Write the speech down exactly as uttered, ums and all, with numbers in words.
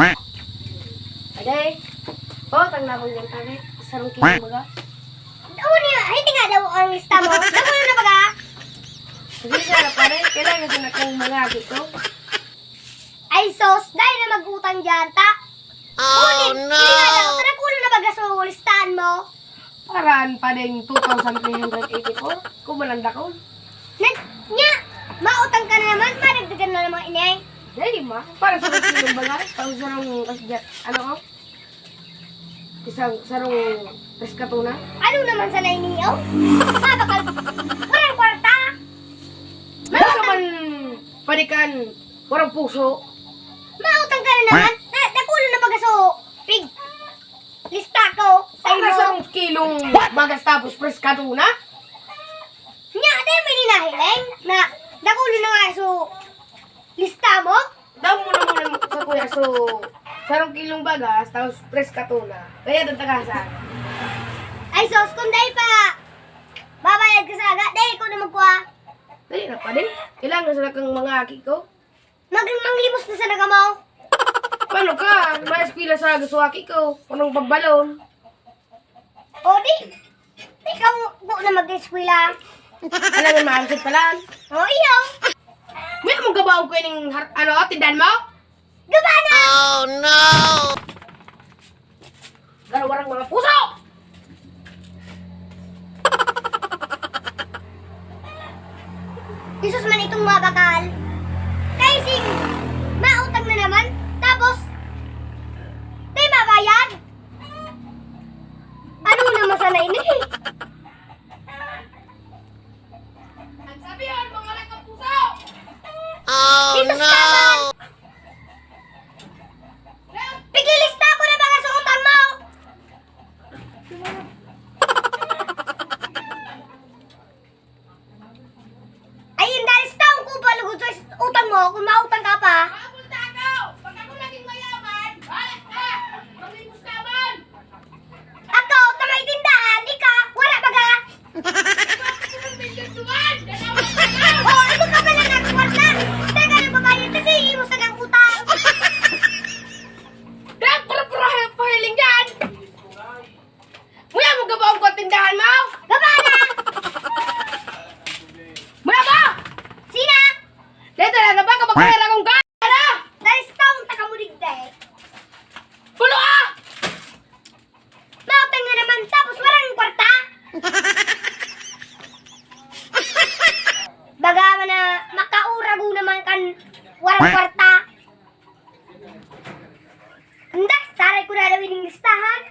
Aday, pautang na akong gantari. Sarong kilo baga. Ano niya? Ay, di nga daw ang lista mo. Damo na baga. Sige, sir, pare. Kailangan ko na kung mga agi ko. Ay, sos. Dahil na mag-utang dyan, ta? Oh, no! Hindi nga daw. Tara, kulo na baga sa listahan mo. Paran pa ding two thousand three hundred eighty-four. Kung malanda ko. Nag-, nya, mautang ka na naman, madagdagan na naman ini. Dali, ma. Para sa sarong kilong baga, para sa sarong, ano, oh? Isang, sarong tres katona. Ano naman sa nainiyaw? Mabakal, walang kwarta. Ano naman, panikan, walang puso. Mautang ka na naman. Na, nakulo na baga so, pig. Lista ko, sa Para imo. Sa sarong kilong bagas tapos tres katona? Nya, di mo ninahiling na nakulo na nga so, lista mo? Daw mo na muna sa kuya, so, sarong kilong bagas, tapos tres katona. Kaya doon tagasan. Ay, sos, kung dahil pa, babayad ka sa aga, dahil ko na magkuha. Dali na pa din. Kailangan sa kang mga aki ko. Mag-, manglimos na sana kamo. Paano ka? May eskwela sa aga so aki ko. Anong pagbalon? O di, ikaw po na mag-eskwela. Alam mo, maamsit pala. O, iyo. May mong gabaon ko ining har-, ano, tindahan mo? Gaba na! Oh, no! Garo warang mga puso! Jesus man itong mabakal. Kay sing mautang na naman, tapos, di mabayad? Ano naman sana ini? Ang sabi yun, mga anak ng puso! Oh, Jesus no! Naman! Piglilista ko na mga suotan mo! Ay, yung dahil sa taong ko pa lugod sa utang mo, kung mautang ka pa. Maabot na ako! Pag ako naging mayaman, balik ka! Mamimos naman! Ako, ta may tindahan, ika, wala baga. Milyon duman! Ganawan ka na! Oh, ano ka pala ng kwarta? Teka, nagbabayad kasi imo sa gang utang. Dahil para-para pahiling yan! Mula mo gaba ang tindahan mo? Gaba na! Mula ba? Sina? Dito na na ba? Kapag kaya akong gana! Dahil sa taong taka mo digday. Pulo ah! Mautang na naman, tapos walang kwarta. Baga man na makaurago naman kan walang kwarta. Handa, saray ko na daw ining listahan.